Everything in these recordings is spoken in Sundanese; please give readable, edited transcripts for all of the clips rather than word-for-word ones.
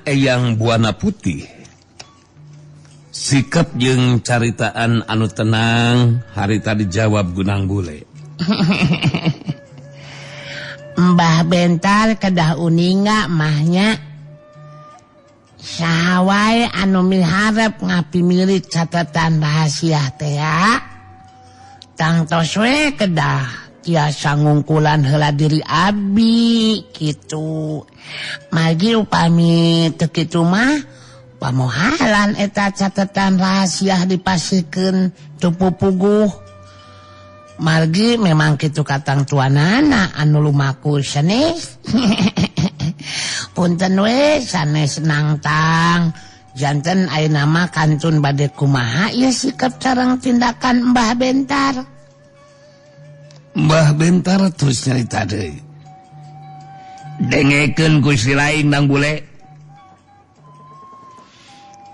Eyang Buana Putih. Sikap jeung caritaan anu tenang harita dijawab Gunang Bule. Mbah Bentar kedah uninga mahnya. Saha wae anu miharep ngapimilik catatan rahasia teh ya. Tangtos we kedah tiasa ngungkulan heula diri abi kitu. Margi upami teu kitu mah pamohalan eta catatan rahasia dipasikeun teu pupuguh. Margi memang kitu katang tuanana anu lumaku sanes. Punten we sanes nangtang. Janten ayeuna mah kantun bade kumaha ieu sikap sareng tindakan Mbah Bentar. Mbah Bentar terus nyarita deui. Dengekeun ku si lain Nang Bule.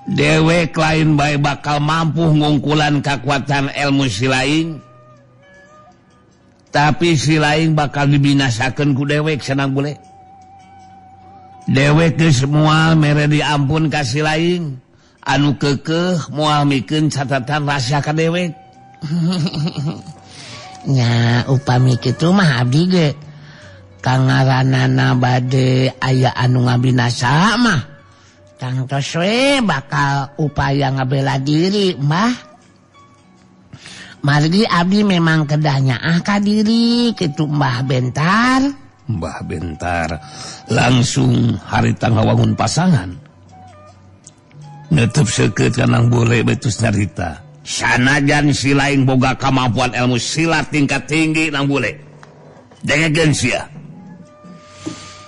Dewek lain bae bakal mampu ngungkulan kakuatan ilmu si lain. Tapi si lain bakal dibinasakeun ku dewek Senang Bule. Dewek geus moal mere diampun ka si lain. Anu keukeuh moal mikeun catatan rahasia ka dewek. Nya upami kitu mah abdi ge kangaranana bade aya anu ngabinasa mah tangtos we bakal upaya ngabela diri mah. Margi abdi memang kedah nyaah ka diri kitu Mbah Bentar. Mbah Bentar langsung harita ngawangun pasangan. Neutup seukeut ka Nang Bule betus nyarita. Sanajan si lain boga kemampuan ilmu silat tingkat tinggi Nang Bule. Dengekeun sia.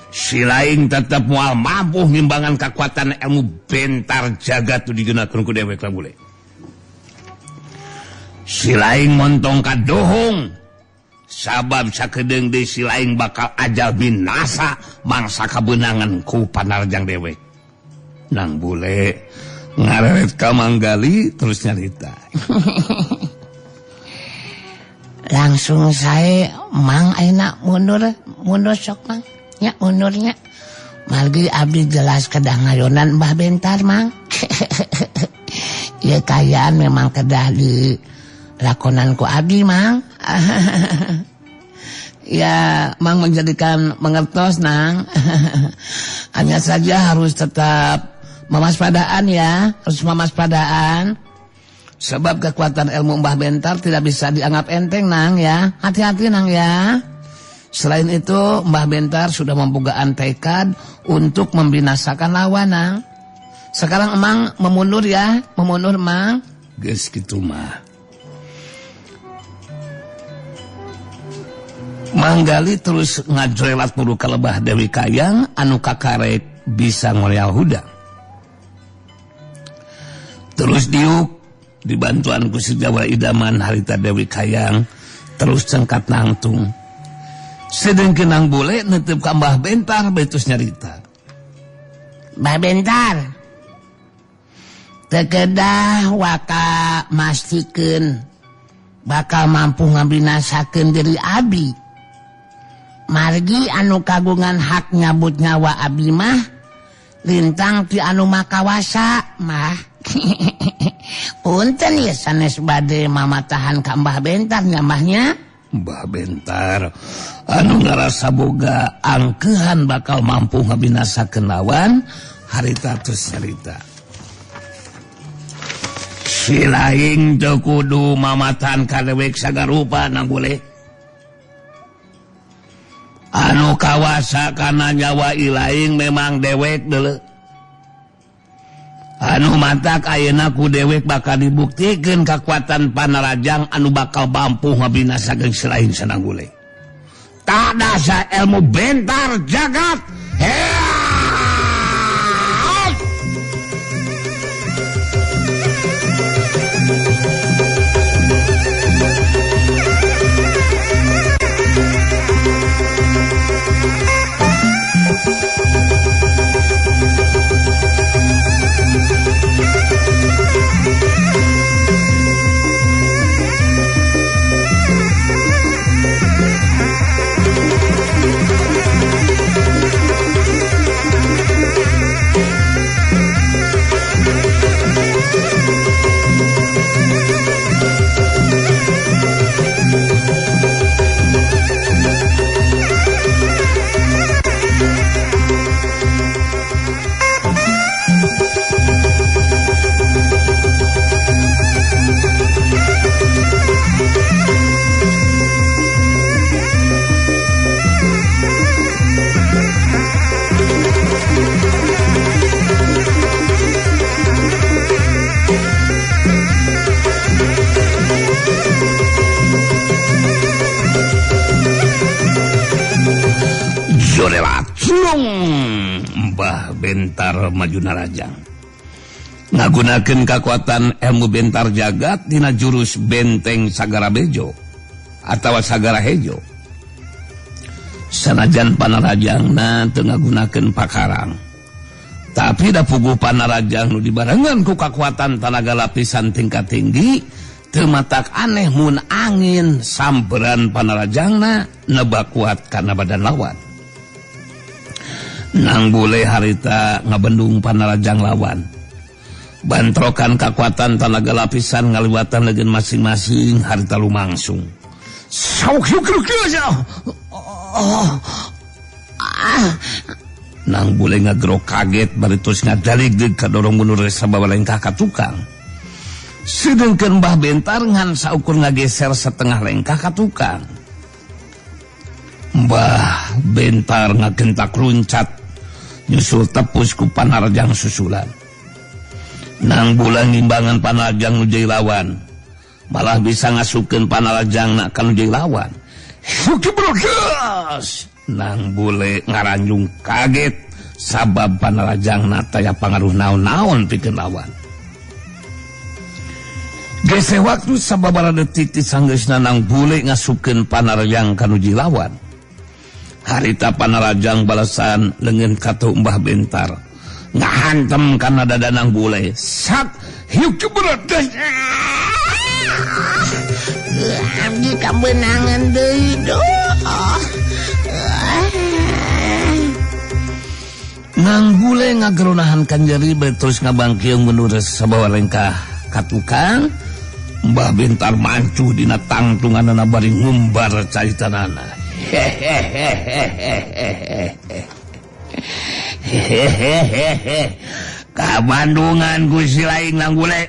Si lain tetep moal mampu ngimbangan kekuatan ilmu Bentar jagat tu digunakeun ku dewek Nang Bule. Si lain montong kadohong. Sabab sakedeung deui si lain bakal ajal binasa mangsa kabeunangan ku panarjang dewek. Nang Bule ngareret ka Manggali terus nyarita. Langsung saya mang ayeuna mundur sok mang nya mundurnya. Margi abdi jelas kedah ngayonan Mbah Bentar mang. Ya kayaan memang kedah di lakonan ku abdi mang. Ya mang menjadikan mengertos nang. Hanya saja harus tetap memaspadaan ya, harus memaspadaan. Sebab kekuatan ilmu Mbah Bentar tidak bisa dianggap enteng nang ya. Hati-hati nang ya. Selain itu Mbah Bentar sudah membukaan tekad untuk membinasakan lawan nang. Sekarang emang memundur ya, memundur mang. Geus kitu mah. Manggali terus ngajrelat muru ka lebah Dewi Kayang anu kakarek bisa ngoreal hudang. Terus diuk dibantuan ku si Jawara Idaman harita Dewi Kayang terus cengkat nangtung. Sedengkeun Nang Bule neuteub ka Mbah Bentar betus nyarita. Mbah Bentar teu kedah waka mastikeun bakal mampu ngabinasakeun diri abi. Margi anu kagungan hak nyabut nyawa abi mah lintang ti anu makawasa mah. Punten ya sanes bade mamatahan ka Mbah Bentar nya mbahnya. Mbah Bentar anu ngarasa boga angkehan bakal mampu ngabinasakeun lawan harita terus nyarita. Si lain teu kudu mamatahan ka dewek sagarupa Nang Bule. Anu kawasa kana nyawa ilaing memang dewek deuleu. Anu matak ayeuna ku dewek bakal dibuktikeun kakuatan panarajang anu bakal mampu ngabinasakeun si lain Sanang Bule. Tak dasa ilmu Bentar jagat. Heat! Jorelat sulung Mbah Bentar maju narajang. Ngagunakeun kakuatan ilmu bentar jagat dina jurus benteng Sagara Bejo atawa Sagara Hejo. Sanajan panarajangna teu ngagunakeun pakarang. Tapi da puguh panarajang nu dibarengan ku kakuatan tanaga lapisan tingkat tinggi teu matak aneh mun angin samperan panarajangna nebak kuat kana badan lawan. Nang bule harita ngabendung panarajang lawan. Bantrokan kakuatan tanaga lapisan ngaliwatan leungeun masing-masing harita lumangsung. Nang bule ngagero kaget bari terus ngadalig kadorong mundur sababa lengkah ka tukang. Sedengkeun Mbah Bentar ngan saukur ngageser setengah lengkah ka tukang. Mbah Bentar ngagentak luncat nyusul tepus ku panarjang susulan. Nang bulan ngimbangan panarjang nu jadi lawan, malah bisa ngasupkeun panarjang na ka nu jadi lawan. Nang bule ngaranjung kaget sabab panarjang na taya pangaruh naon-naon pikeun lawan. Gese waktu sababaraha detik ti sanggeusna nang bule ngasupkeun panarjang ka nu jadi lawan. Harita panarajang balasan leungeun katuh Mbah Bentar ngahantem kana dada nang bule. Sak hiuk beredes. Abdi kabeunangan deui duh. Nang bule ngageronahan kanjeri terus ngabangkeung mundur sabawa lengkah ka tukang. Mbah Bentar mancuh dina tangtunganna bari ngumbar caritanana. Hehehe. Kabandungan ku si laing nang bule.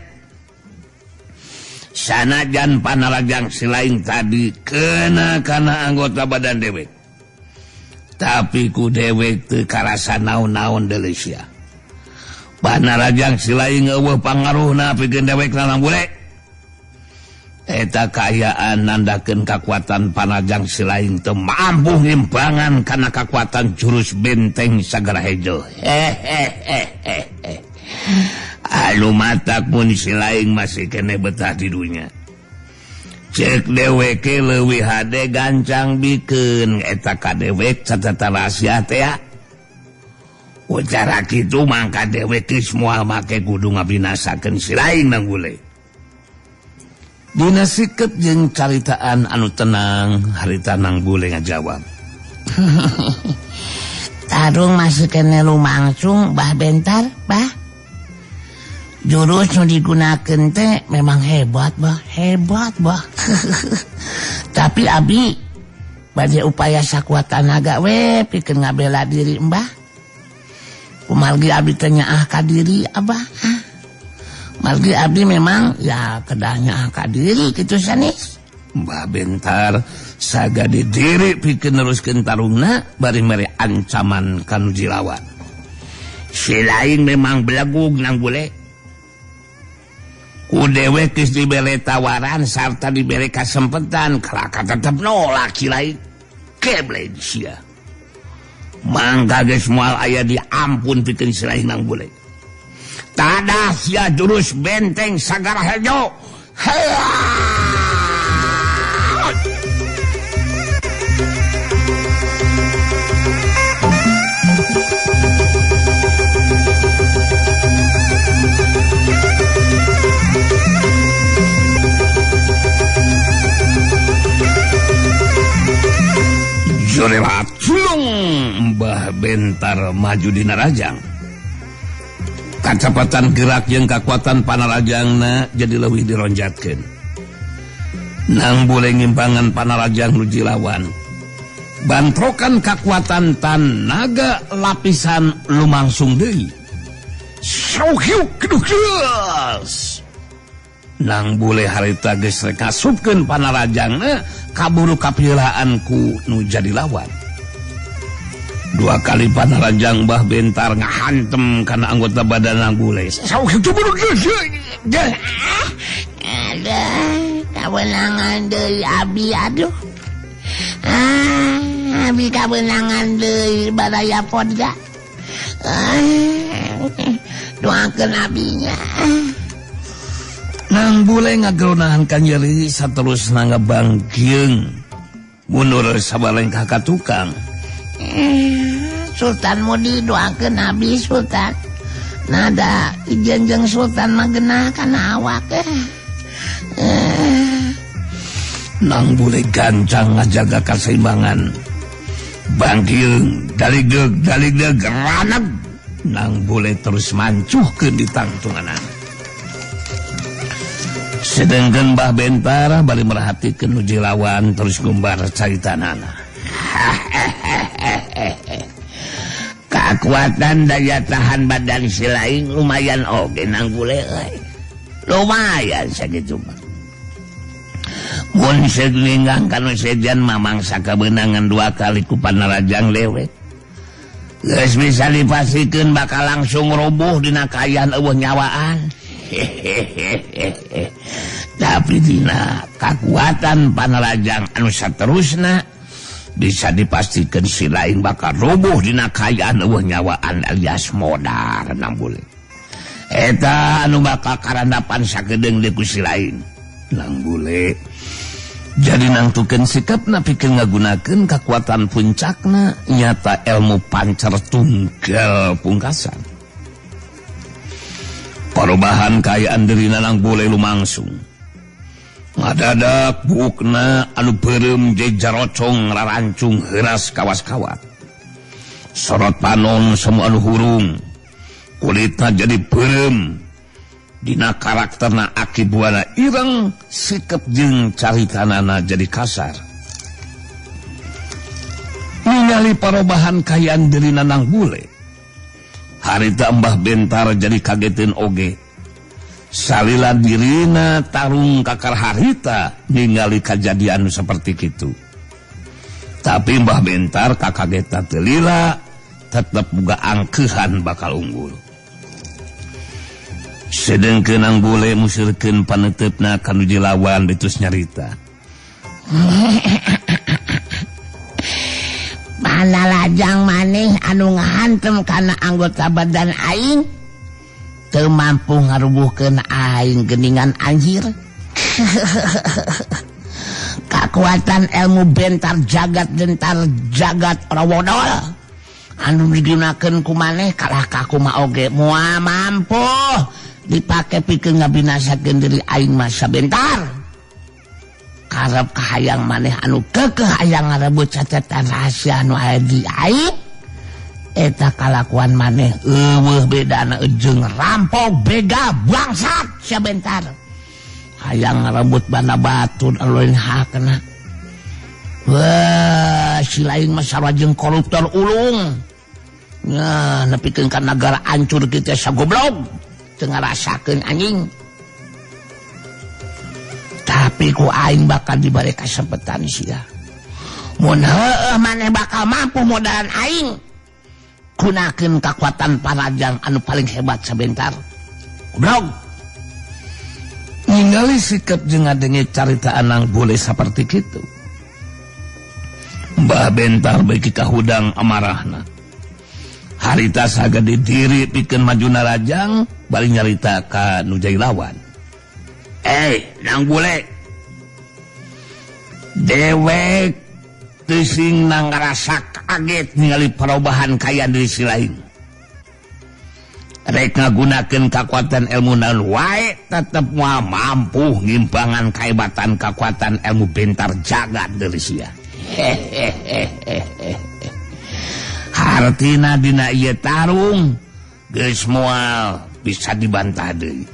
Sanajan panarajang si laing tadi kena kana anggota badan dewek. Tapi ku dewek teu karasa naon-naon deuleu sia. Panarajang si laing eueuh pangaruhna pikeun dewek nang bule. Eta kaayaan nandakeun kakuatan panarajang si laing teu mampu ngimbangan kana kakuatan jurus benteng Sagara Hejo. Hehehe. Anu matak mun si laing masih kene betah di dunya. Cek deweke leuwih hade gancang bikeun eta ka dewek catatan rahasia teh ya. Ucara kitu mangka dewek geus moal make kudu ngabinasakeun si laing nang bule. Dina sikep jeung caritaan anu tenang harita nang bule ngajawab. Tarung masih kene lumangsung Bah Bentar, Bah. Jurus nu digunakeun teh memang hebat, Bah, hebat, Bah. Tapi abi bade upaya sakuat tanaga we pikeun ngabela diri Mbah. Kumargi abi teh nyaah ka diri Abah. Margi abdi memang ya kedahnya ka diri kitu sanes. Mbah Bentar saga didiri pikeun neruskeun tarungna bari mere ancaman ka nu jilawan. Si lain memang belegug nang bule. Ku dewek geus dibere tawaran sarta dibere kasempetan kalaka tetep nolak si lain. Keble sia. Mangga geus moal aya diampun pikeun si lain nang bule. Tadah sia jurus benteng Sagara Hejo. Jorelat sulung Mbah Bentar maju dina rajang. Kacepatan gerak jeung kakuatan panarajangna jadi leuwih dironjatkeun. Nang bule ngimbangan panarajang nu jilawan. Bantrokan kakuatan tanaga lapisan lumangsung deui. Nang bule harita geus rek kasupkeun panarajangna kaburu kapilaan ku nu jadi lawan. Dua kali panarajang Mbah Bentar ngahantem kana anggota badan nang bule. Aduh, kawenangan deui abi aduh. Abi kabeunangan deui baraya podga. Doakeun abinya. Nang bule ngageronahan kanyeri saterusna ngabangkieung mundur sabalengkah ka tukang. Sultan Mudi doakeun abi Sultan. Nada ijen jeung Sultan mah genah kana awak. Nang bule gancang ngajaga kaseimbangan. Bangkieung daligdeug daligdeug raneg. Nang bule terus mancuhkeun di tangtunganana. Sedengkeun Mbah Bentar bari merhatikeun nu jilawan terus gumbar caritanana. Kakuatan daya tahan badan si lain lumayan oge nang bule euy. Lumayan sakitu mah. Mun seug ninggang kanu sejan mamangsa kabeunangan dua kali ku panarajang dewek. Geus bisa dipastikeun bakal langsung roboh dina kaayaan eueuh nyawaan. Tapi dina kakuatan panarajang anu saterusna bisa dipastikan si lain bakal roboh dina kaayaan eueuh nyawaan alias modar nang bule. Eta anu bakal karandapan sakedeung deui ku si lain. Nang bule jadi nangtukeun sikapna pikeun ngagunakeun kakuatan puncakna nyata ilmu pancer tunggal pungkasan. Perubahan kaayaan dirina nang bule lumangsung. Ngadadak buukna anu beureum jejarocong rarancung heuras kawas-kawat. Sorot panon semua anu hurung. Kulitna jadi beureum. Dina karakterna aki buana ireng, sikep jeung caritanana jadi kasar. Ningali parobahan kaayaan dirina nang bule. Harita Mbah Bentar jadi kagetin oge. Salila dirina tarung kakar harita ningali kajadian seperti kitu. Tapi Mbah Bentar kakageta teu lila, tetep boga angkeuhan bakal unggul. Sedengkeun nang bule musirkeun paneuteup-na ka nu jilawan ditus nyarita. Panarajang maneh anu ngahantem kana anggota badan aing teu mampu ngarubuhkeun aing geuningan anjir. Kakuatan ilmu bentar jagat gentar jagat rawodol anu digunakeun ku maneh kalah ka kumaha oge moal mampu dipake pikeun ngabinasakeun diri aing mah sabentar. Karep kahayang maneh anu keukeuh hayang ngarebut catatan rahasia anu aya di aing eta kalakuan maneh eueuh bedana jeung rampok bega bangsat sabentar. Hayang ngarebut bana batur anu lain hakna. Wah, si lain mah sarua jeung koruptor ulung. Nya nepikeun ka nagara hancur kitu sagoblog. Teu ngarasakeun anjing. Tapi ku aing bakal dibere kasempetan sia. Mun heueuh maneh bakal mampu modalan aing. Gunakeun kakuatan parajang anu paling hebat sabentar. Goblog. Ningali sikap jeung ngadenge carita anang bule saperti kitu. Mbah Bentar beuki kahudang amarahna. Harita sagede diri pikeun maju narajang bari nyarita ka nu jailawan. Nang bule. Dewek teu sing nang ngarasa kaget ningali perubahan kaayaan diri si lain. Rek ngagunakeun kakuatan ilmu naon wae tetep moal mampu ngimbangan kahebatan kakuatan ilmu bentar jagat dari sia. Hartina dina ieu tarung geus moal bisa dibantah deui.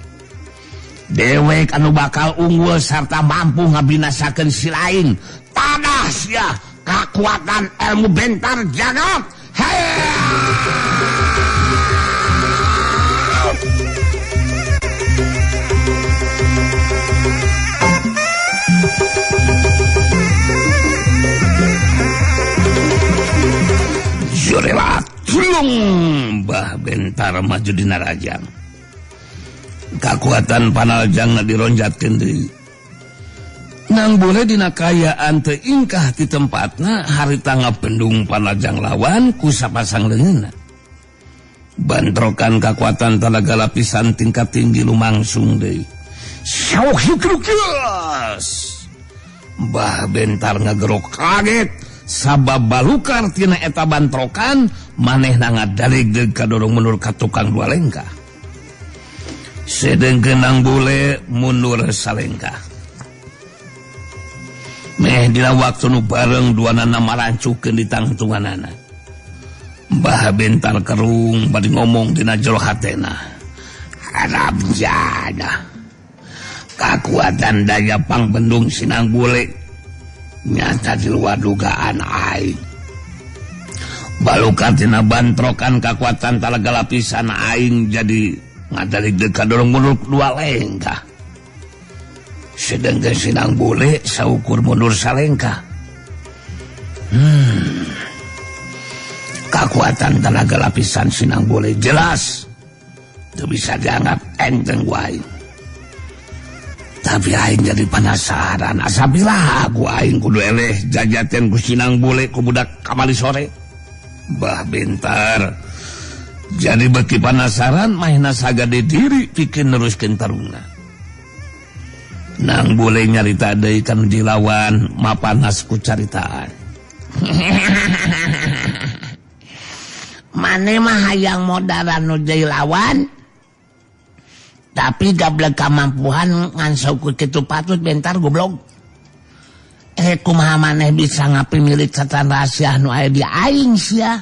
Dewek anu bakal unggul sarta mampu ngabinasakeun si lain. Tadah sia kakuatan ilmu bentar jagat. Jurelat tulung Mbah Bentar maju dina rajang. Kakuatan panalajangna dironjatkeun deui. Nang bule dina kayaan teu ingkah ti tempatna harita ngabendung Panarajang lawan ku sapasang leungeunna. Bantrokan kakuatan talaga lapisan tingkat tinggi lumangsung deui. Mbah Bentar ngagerok kaget sabab balukar tina eta bantrokan manehna ngadalig kadorong mundur ka tukang dua lengkah. Sedengkeun Nang Bule mundur salengkah. Meh dina waktu nu bareng duanana marancukeun di tangtunganana. Mbah Bentar kerung bari ngomong dina jero hatena. Harap jada. Kakuatan daya pangbendung Sinang Bule nyata di luar dugaan aing. Balukar tina bantrokan kakuatan talaga lapisan aing jadi ngadalig kadorong mundur dua lengkah. Sedangkan Sinang Bule saukur mundur salengkah. Kakuatan tenaga lapisan Sinang Bule jelas teu bisa dianggap enteng wae. Tapi aing jadi penasaran, asa bila aku aing kudu eleh jajaten ku Sinang Bule ku budak kamari sore. Mbah Bentar jadi beki penasaran mahna sagade diri pikeun neruskeun tarungna. Nang Bule nyarita deui kanu dilawan mapanas ku caritaan. Mane mah hayang modaran nu deui lawan tapi gablek kamampuhan ngan saukur kitu patut Bentar goblok. Kumaha maneh bisa ngapimilik catatan rahasia nu aya di aing sia.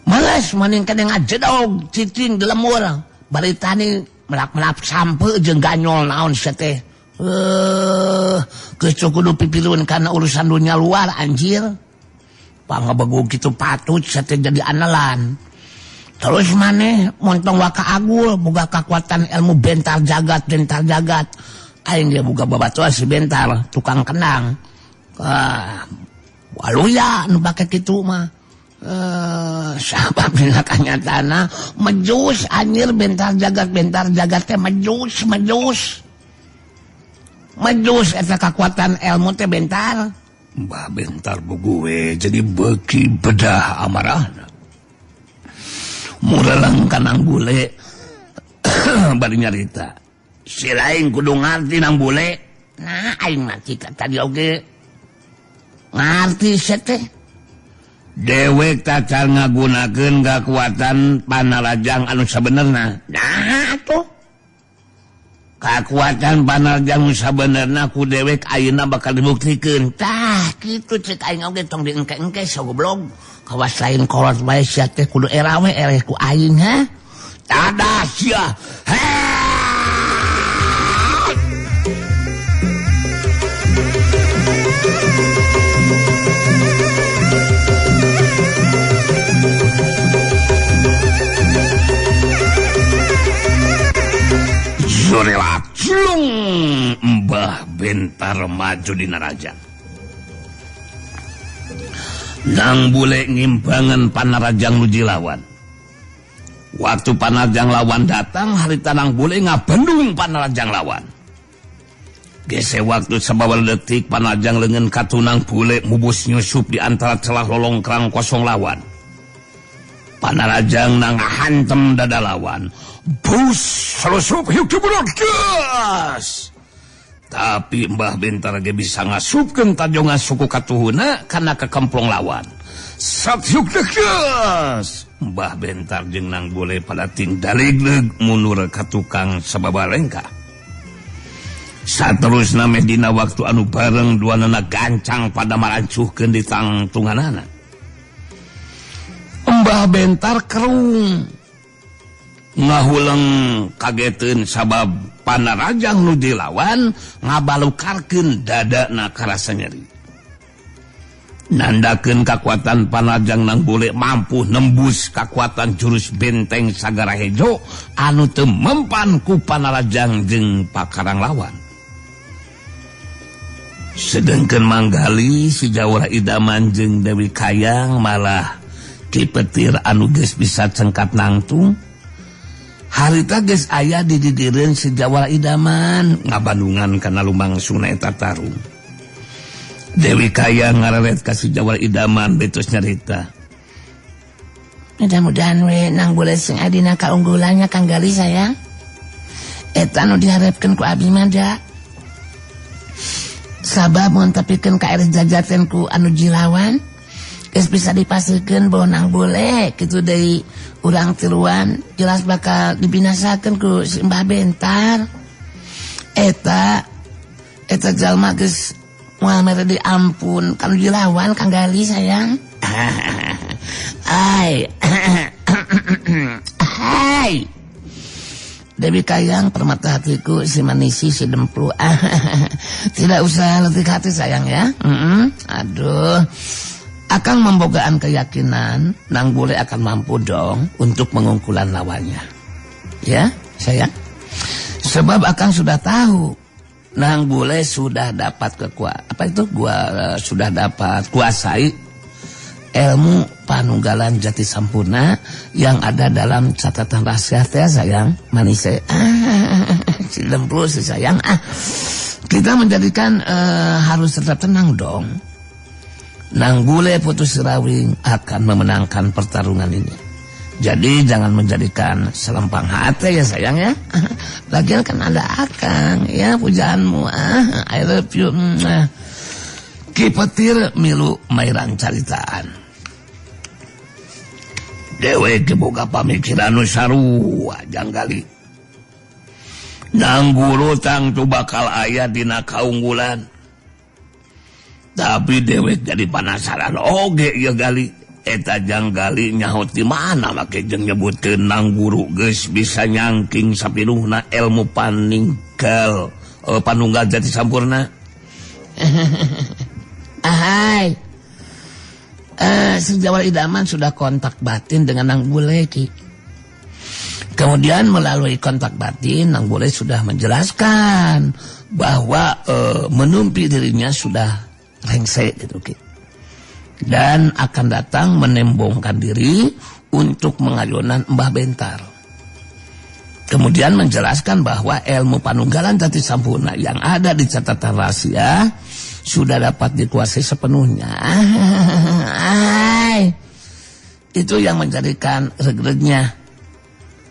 Males maning kene ngajedog cicing di lemur bari tani melak-melak sampe jeung ganyol naon sia teh. Geus kudu pipilun kana urusan dunia luar anjir. Pangabegu kitu patut sia teh jadi anelan. Terus maneh montong waka agul boga kakuatan ilmu bentar jagat bentar jagat. Aing ge boga babatuan si Bentar tukang kendang. Waluya nu pake kitu mah. Sabab dina kanyatana mejus anjir bentar jagat teh mejus mejus. Mejus eta kakuatan ilmu teh Bentar. Mbah Bentar bugue jadi beuki bedah amarahna. Mureleng ka Nang Bule bari nyarita. Si lain kudu ngarti Nang Bule. Nah aing mah cika tadi oge ngarti sia teh. Dewek tacar ngagunakeun kakuatan Panarajang anu sabenerna. Nah atuh. Kakuatan Panarajang anu sabenerna ku dewek ayeuna bakal dibuktikeun. Tah kitu cek aing oge tong diengke-engke so goblok. Kawas lain kolot bae sia teh kudu era we ereh ku aing ha. Tadah sia. Surela cilung Mbah Bentar maju dina raja. Nang Bule ngimbangan Panarajang nu dilawan. Waktu Panarajang lawan datang harita Nang Bule ngabendung Panarajang lawan. Gese waktu sababaraha detik Panarajang leungeun katunang Bule mubus nyusup di antara celah lolongkrang kosong lawan. Panarajang nang hantem dada lawan. Bus selusup hidup gas. Tapi Mbah Bentar ge bisa ngasupkeun tajongan suku katuhuna kana kekemplong lawan. Satyuk gas. Mbah Bentar jeung Nang Bule pada tingdaligleg mundur ka tukang sababaraha lengkah. Saterusna meh dina waktu anu bareng duanana gancang pada marancuhkeun di tangtunganana. Mbah Bentar kerung ngahuleng kageteun sabab Panarajang nu dilawan ngabalukarkeun dadana karasa nyeri. Nandakeun kakuatan Panarajang Nang Bule mampu nembus kakuatan jurus benteng Sagara Hejo anu teu mempan ku Panarajang jeung pakarang lawan. Sedengkeun Manggali si Jawara Idaman jeung Dewi Kayang malah Ki Petir anu geus bisa cengkat nangtung. Harita geus aya di didireun si Jawara Idaman ngabandungan kana lumangsungna eta tarung. Dewi Kayang ngararet ka si Jawara Idaman betos nyarita. Mudah-mudahan we Nang Bule sing adina kaunggulannya Kang Gali sayang. Eta nu diharepkeun ku abi mah da. Sabab mun tepikeun ka ereh jajaten ku anu jilawan geus bisa dipasikeun bahwa Nang Bule kitu deui urang tiluan jelas bakal dibinasakeun ku si Mbah Bentar. Eta eta jalma geus moal mere diampun kanu jilawan Kang Gali sayang. Ai. Hai. Dewi Kayang permata hatiku si manisi si demplu. Tidak usah letih hati sayang ya. Aduh. Akang membogaan keyakinan Nang Bule akan mampu dong untuk mengungkulan lawannya. Ya, sayang. Sebab Akang sudah tahu Nang Bule sudah dapat apa itu? Gua sudah dapat kuasai ilmu panunggalan jati sampurna yang ada dalam catatan rahasia teh sayang manise. Si demplu si sayang. Kita menjadikan harus tetap tenang dong. Nang Bule Putus Sirawing akan memenangkan pertarungan ini. Jadi jangan menjadikan selempang hati ya sayang ya. Lagian kan ada Akang ya pujaanmu. I love you. Ki Petir milu mairan caritaan. Dewek boga pamikiran nu sarua janggali. Nang Guru tangtu bakal aya dina kaunggulan. Tapi dewek jadi penasaran oge ya gali. Eta janggali nyaho di mana make jeung nyebutkeun Nang Guru geus bisa nyangking sapinuhna ilmu paninggal panunggal jati sampurna. Ahai. Si Jawara Idaman sudah kontak batin dengan Nang Bule Ki. Kemudian melalui kontak batin Nang Bule sudah menjelaskan bahwa menumpi dirinya sudah rengse gitu Ki. Dan akan datang menembongkan diri untuk mengayonan Mbah Bentar. Kemudian menjelaskan bahwa ilmu panunggalan jati sampurna yang ada di catatan rahasia sudah dapat dikuasai sepenuhnya. Ay, itu yang menjadikan regregnya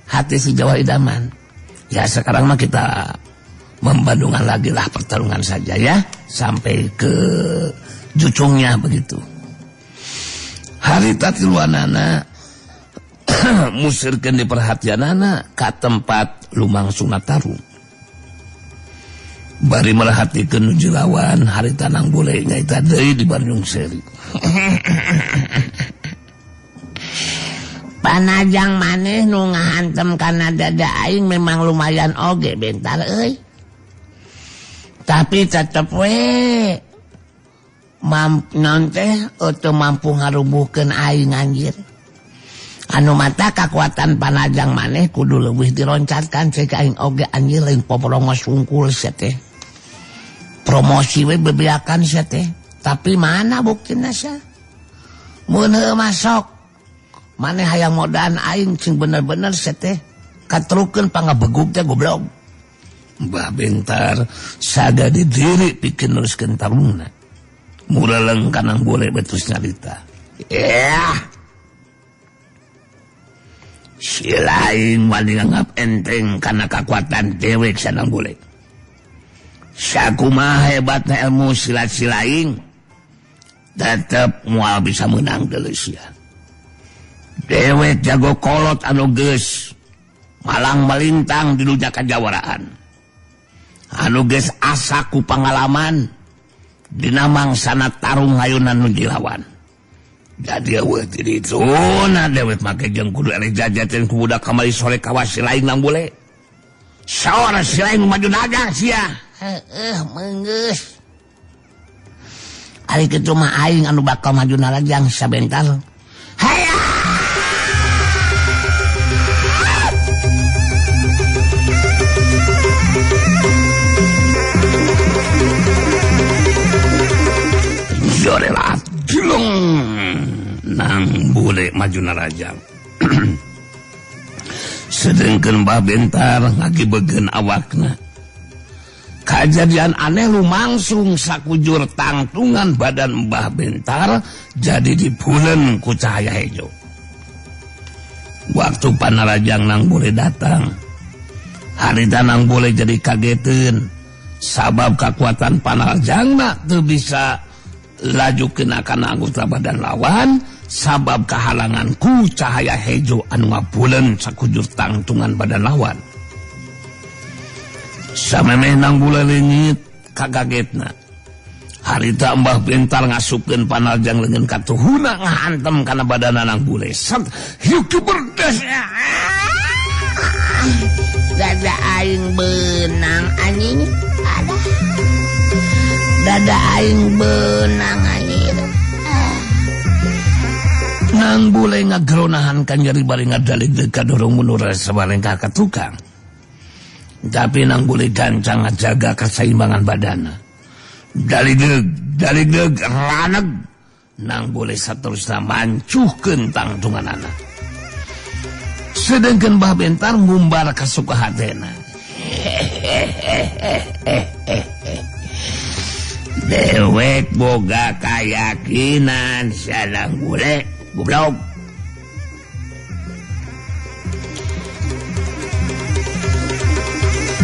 hati si Jawara Idaman. Ya sekarang mah kita membandungkan lagi lah pertarungan saja ya sampai ke jucungnya begitu. Harita tiluanana musirkeun di perhatianana ka tempat lumangsungna tarung. Bari merhatikeun nu jilawan harita Nang Bule nyaita deui di Bandung Seri. Panajang maneh nu ngahantem kana dada aing memang lumayan oge bentar euy. Tapi tetep we non teh teu mampu ngarubuhkeun aing anjir. Anu mata kakuatan panajang maneh kudu leuwih dironcatkan cek aing oge anjir lain poporongos sungkul sia teh. Promosi we bebeakan sia teh. Tapi mana buktina sia? Mun heueuh masok maneh hayang modaan aing cing bener-bener sia teh katrukeun pangabegug teh goblok. Mbah Bentar sada di diri pikeun neruskeun tarungna. Mureleng ka Nang Bule betus nyarita. Yeah. Si lain wani nganggap enteng karena kekuatan dewek sanang Bule. Sakumaha hebatna ilmu silat si lain tetep moal bisa menang deuleu sia. Dewek jago kolot anu geus malang melintang di dunia kajawaraan. Anu geus asa ku pangalaman dina mangsana tarung hayunan nu jilawan. Jadi eueuh ti dituna dewek make jeung kudu eleh jajaten ku budak kamari sore kawas si lain Nang Bule. Saur si lain maju dagang sia. Heueuh meunggeus. Ari kitu mah aing anu bakal maju nalajang sabentar. Hayya! Jorelat julung Nang Bule maju narajang. Sedengkeun Mbah Bentar ngagibegeun awakna. Kajadian aneh lumangsung sakujur tangtungan badan Mbah Bentar jadi dibulen ku cahaya hejo. Waktu panarajang Nang Bule datang, harita Nang Bule jadi kageteun sabab kekuatan panarajangna teu bisa laju kena kana anggota badan lawan sabab kahalangan ku cahaya hejo anu ngabulen sakujur tangtungan badan lawan. Samemeh Nang Bule leungit kagagetna. Harita Mbah Bentar ngasupkeun panarjang leungeun katuhuna ngahantem kana badana Nang Bule. Set hiuk berdes. Dada aing beunang anjing. Ada. Dada aing beunang anjing. Nang Bule ngageronahan kan nyeri bari ngadalig kadorong mundur sabalengkah ka tukang. Tapi Nang Bule gancang ngajaga keseimbangan badana. Daligeg, daligeg, raneg. Nang Bule saterusna mancuhkeun tangtunganana. Sedengkeun Mbah Bentar ngumbar kasuka hatena. Dewek boga kayakinan sia Nang Bule, goblok.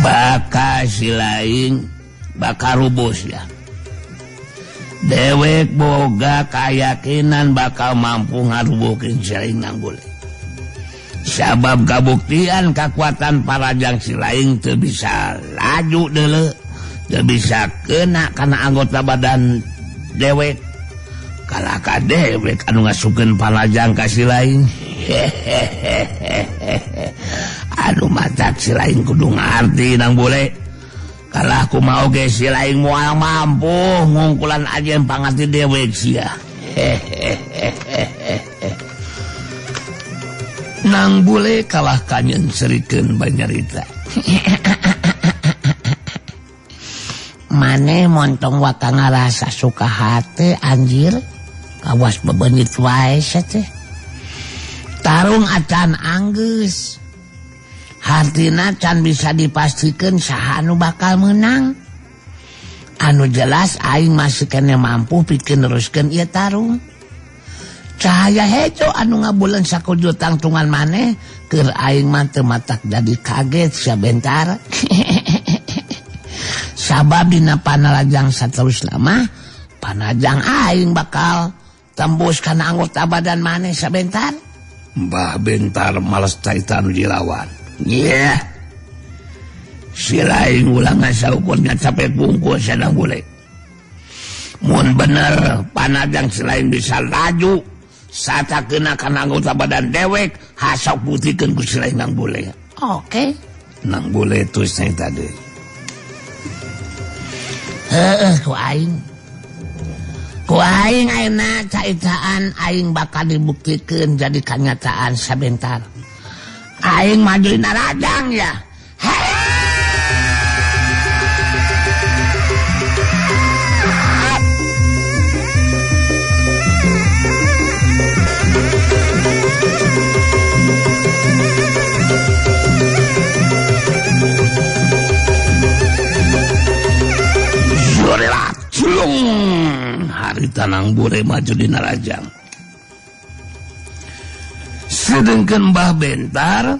Baka silaing baka rubus ya. Dewek boga kayakinan bakal mampu ngarubuhkeun silaing Nang Bule. Sabab kabuktian kekuatan parajang silaing teu bisa laju deuleu, teu bisa kena kana anggota badan dewek. Kalah ka dewek anu ngasupkeun parajang ka silaing. Aduh matak silaing kudu ngarti Nang Bule. Kalah kumaha oge silaing moal mampu ngungkulan ajen pangarti dewek sia. Nang Bule kalah kanyeun serikeun banyarita. Mane montong waka ngarasa suka hate anjir. Kawas bebeunit wae sia teh. Tarung acan anggeus. Hartina can bisa dipastikan saha anu bakal menang. Anu jelas aing masih kene mampu pikeun neruskeun ieu tarung. Cahaya hejo anu ngabuleun sakujur tangtungan maneh keur aing mah teu matak jadi kaget sia Bentar. Sabab dina panarajang saterusna mah panajang aing bakal tembus kana anggota badan maneh sia Bentar. Mbah Bentar males caita anu dilawan. Yeah. Silaing ulang saukurnya capek bungkus Nang Bule. Mun bener panajang silaing bisa laju sata kena kana anggota badan dewek hasok putihkeun ku silaing Nang Bule. Oke. Nang Bule terus saya tadi. Heeh ku aing. Ku aing ayeuna caitaan aing bakal dibuktikeun jadi kanyataan sabentar. Aing maju narajang ya. Harita Nang Bule maju di narajang. Sedengkeun Mbah Bentar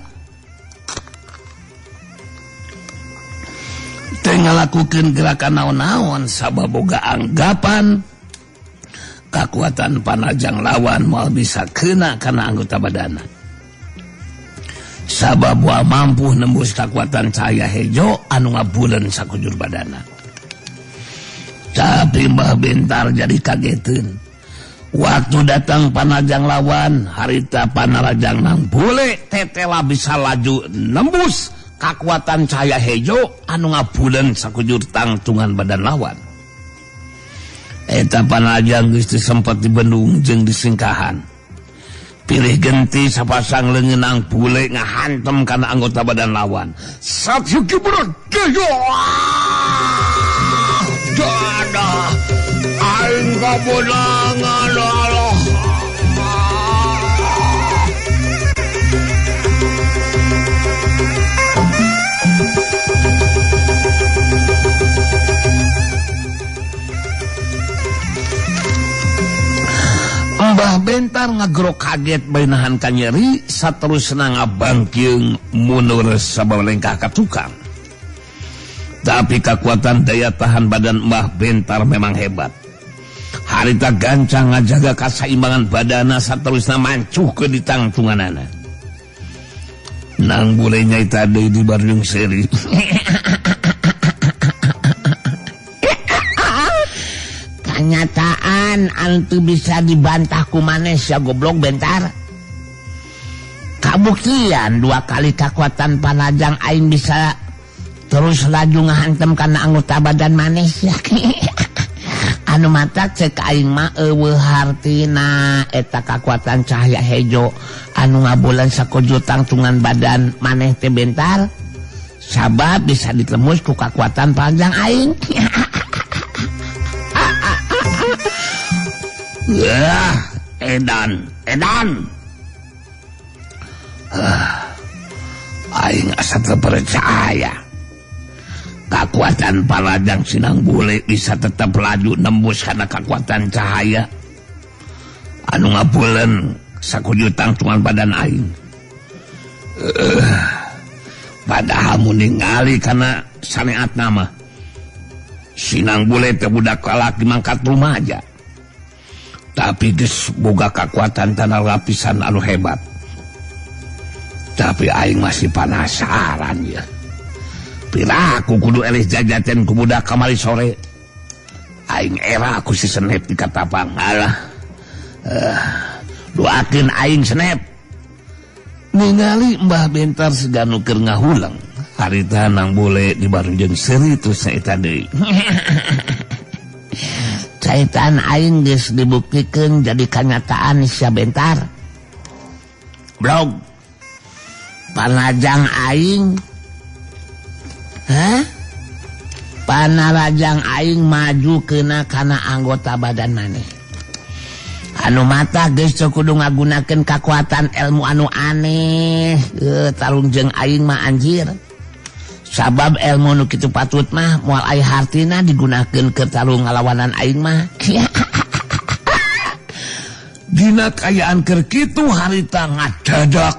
teu ngalakukeun gerakan naon-naon sabab boga anggapan kakuatan panajang lawan moal bisa kena kana anggota badana. Sabab moal mampu nembus kakuatan cahaya hejo anu ngabuleun sakujur badana. Tapi Mbah Bentar jadi kageteun. Waktu datang panajang lawan, harita panarajang Nang Bule tetela bisa laju nembus kakuatan cahaya hejo anu ngabuleun sakujur tangtungan badan lawan. Eta panajang geus teu sempat dibendung jeung disingkahan. Pilih genti sapasang leungeun Nang Bule ngahantem kana anggota badan lawan. Satsuki bergeyo. Dada aing kabodangan Allah. Bentar ngagero kaget bari nahan kanyeri saterusna ngabangkeung mundur sabalengkah ka tukang. Tapi kekuatan daya tahan badan Mbah Bentar memang hebat. Harita gancang ngajaga kasaimbangan badana saterusna mancuh ke ditangtunganana. Nang bule nyaita deui di barjung seuri. Kenyataan antu bisa dibantah ku maneh sia goblok Bentar. Kabuktian dua kali kekuatan panajang aing bisa terus laju ngahantem kana anggota badan maneh sia. Anu matak cek aing mah eueuh hartina eta kakuatan cahaya hejo anu ngabulan sakuju tangtungan badan maneh teh Bentar. Sabab bisa ditemus ku kakuatan panjang aing. Wah, edan, edan. Aing asa teu percaya. Kekuatan palajang sinang bule bisa tetap laju nembus karena kekuatan cahaya anu ngabulen sakuju tangtungan badan aing. Padahal mun ningali kana saneat nama sinang bule teh budak kalaki mangkat rumaja. Tapi geus boga kekuatan tanah lapisan anu hebat. Tapi aing masih penasaran ya. Pira aku kudu elih jajaten ku budak kamari sore. Aing era aku si Senep di Katapang. Alah. Doakeun aing Senep. Ningali Mbah Bentar siga nu keur ngahulang. Harita nang bule di barujeng seuri terus nyaeta deui. Caitan aing geus dibuktikeun jadi kanyataan sia Bentar. Blog. Panajang aing. Hah? Panarajang aing maju kena kana anggota badan maneh. Anu mata geus teu kudu ngagunakeun kakuatan ilmu anu aneh. Tarung jeung aing mah anjir. Sabab ilmu nu kitu patut mah moal aya hartina digunakeun keur tarung ngalawanan aing mah. Dina kaayaan keur kitu harita ngadadak